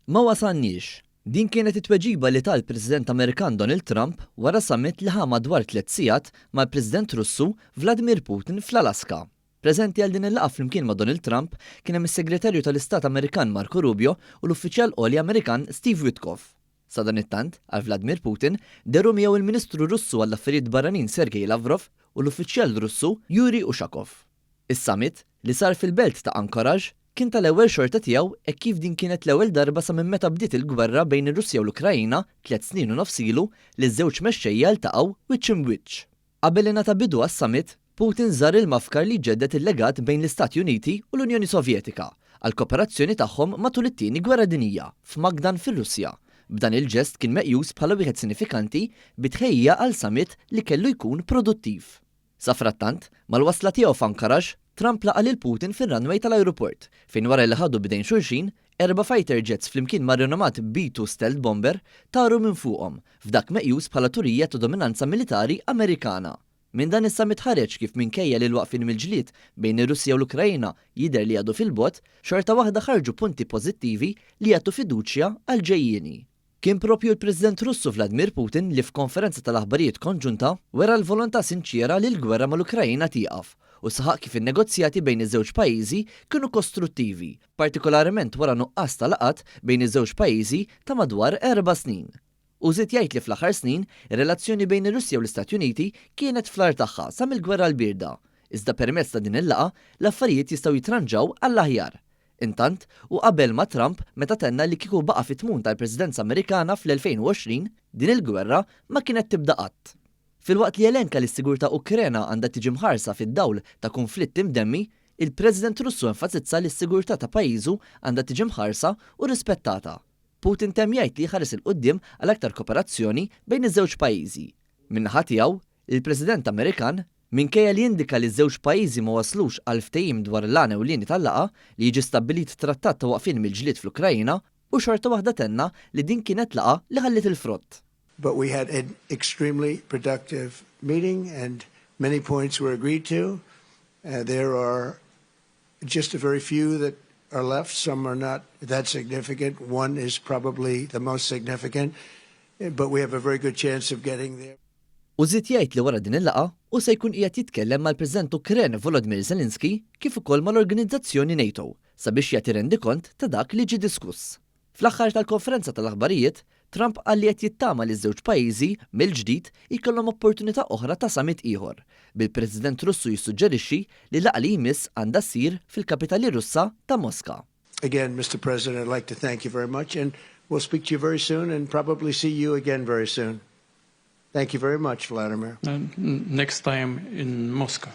Ma wasalniex. Din kienet it-tweġiba li ta l-President Amerikan Donald Trump wara summit li ħa madwar 3 sigħat mal-President Russu Vladimir Putin fl-Alaska. Preżenti għal din il-laqgħa flimkien ma' Donald Trump kien hemm is-Segretarju tal-Istat Amerikan Marco Rubio u l-uffiċjal għoli Amerikan Steve Witkoff. Sadanittant, għal Vladimir Putin, dehru miegħu il-Ministru Russu għall-Affarijiet Barranin Sergei Lavrov u l-uffiċjal Russu Yuri Ushakov. Is-summit, li sar fil-belt ta' Anchorage, kien tal-ewwel xorta tiegħu hekk kif din kienet l-ewwel darba sa minn meta bdiet il-gwerra bejn ir-Russja u l-Ukraina 3 snin u nofs ilu li ż-żewġ mexxejja ltaqgħu wiċċ imb'wiċċ. Qabel ingħata bidu għas-summit, Putin żar il-mafkar li jġedded il-legat bejn l-Istati Uniti u l-Unjoni Sovjetika għall-kooperazzjoni tagħhom matul it-Tieni Gwerra Dinjija f'Magdan fir-Russja, b'dan il-ġest kien meqjus bħala wieħed sinifikanti bi tħejjija għal summit li kellu jkun produttiv. Safrattant, mal-wasla tiegħu f'Anchorage, Trump laqa' lil Putin fir-runway tal-ajruport, fejn wara li ħadu b'idejn xulxin, erba' fighter jets flimkien mar-rinomat B-2 stealth bomber taru minn fuqhom, f'dak meqjus bħala turija ta' dominanza militari Amerikana. Minn dan is-summit ħareġ kif minkejja li l-waqfien mill-ġlied bejn ir-Russja u l-Ukrajna jidher li għadu fil-bogħod, xorta waħda ħarġu punti pożittivi li jagħtu fiduċja għall-ġejjieni. Kien propju l-President Russu Vladimir Putin li f'konferenza tal-aħbarijiet konġunta wera l-volontà sinċiera li l-gwerra mal-Ukrajina tieqaf u saħaq kif in-negozjati bejn iż-żewġ pajjiżi kienu kostruttivi, partikolarment wara nuqqas ta' laqgħat bejn iż-żewġ pajjiżi ta' madwar 4 snin. U żied jgħid li fl-aħħar snin ir-relazzjoni bejn ir-Russja u l-Istati Uniti kienet fl-agħar tagħha sa mill-gwerra l-bierda. Iżda permezz ta' din il-laqgħa l-affarijiet jistgħu jitranġaw għall-aħjar. Intant, u qabel ma' Trump meta tenna li kieku baqa' fit-tmun tal-Presidenza Amerikana fl-2020, din il-gwerra ma kienet tibda qatt. Filwaqt li elenka li s-sigurtà Ukrena għandha tiġi mħarsa fid-dawl ta' konflitt imdemmi, il-President Russu enfasizza li s-sigurtà ta' pajjiżu għandha tiġi mħarsa u rispettata. Putin temm jgħid li jħares 'il quddiem għal aktar kooperazzjoni bejn iż-żewġ pajjiżi. Min-naħa tiegħu, il-President Amerikan, minkejja li indika li ż-żewġ pajjiżi ma waslux għal ftehim dwar l-għan ewlieni tal-laqgħa li jiġi stabbilit trattat ta' waqfien mill-ġlied fl-Ukrajina, u xorta waħda tenna li din kienet laqgħa li ħalliet il-frott. But we had an extremely productive meeting and many points were agreed to. There are just a very few that are left. Some are not that significant. One is probably the most significant, but we have a very good chance of getting there. U żied jgħid li wara din il-laqgħa u se jkun qiegħed jitkellem mal-President Ukren Volodymyr Zelensky kif ukoll mal-organizzazzjoni NATO sabiex jagħti rendikont ta' dak li ġie diskuss. Fl-aħħar tal-konferenza tal-aħbarijiet, Trump qal li qed jittama li żewġ pajjiżi mill-ġdid jkollhom opportunità oħra ta' summit ieħor, bil-President Russu jissuġġerixxi li laqgħa li jmiss għandha ssir fil-kapitali Russa ta' Moska. Again, Mr. President, I'd like to thank you very much, and we'll speak to you very soon and probably see you again very soon. Thank you very much, Vladimir. Next time in Moscow.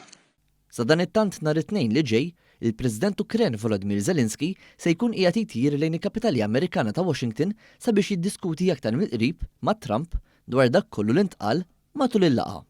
Sadanittant, nhar it-Tnejn li ġej, il-President Ukren Volodymyr Zelensky se jkun qiegħed jtir lejn il-kapitali Amerikana ta' Washington sabiex jiddiskuti aktar mill-qrib ma' Trump dwar dak kollu li ntqal matul il-laqgħa.